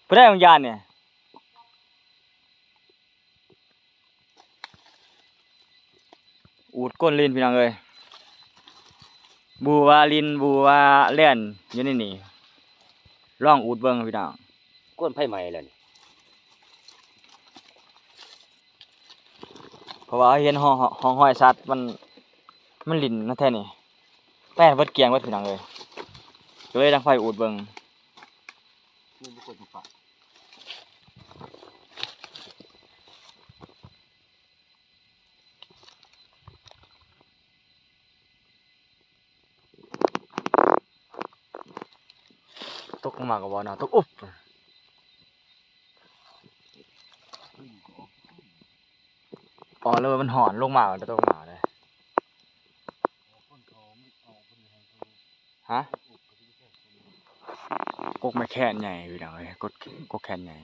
ຜູ້ໃດບາງຢ່າງນີ້ ອູດກົ້ນຫຼິ້ນພີ່ນ້ອງເອີຍ. ບໍ່ວ່າຫຼິ້ນ ບໍ່ວ່າແລ່ນຢູ່ໃນນີ້ ລອງອູດເບິ່ງພີ່ນ້ອງ. ກ້ນໄຟໄໝ້ແລ້ວນີ້ ເພາະວ່າເຫັນຮ່ອງ ຮ່ອງຮອຍສັດ ມັນ ມັນຫຼິ້ນນຳແຖວນີ້ ໄປເບິດກຽງເບິດພີ່ນ້ອງເອີຍ ກໍເລີຍດັງໄຟອູດເບິ່ງ. ຕົກລົງມາກໍບໍ່ເນາະ ຕົກ ອຸບ ອໍ ແລ້ວມັນຮ້ອນ ລົງມາກໍຕົກມາເດ້. ຮະ ກົກໄມ້ແຄນໃຫຍ່ພີ່ນ້ອງເອີຍ ກົກ ກົກແຄນໃຫຍ່.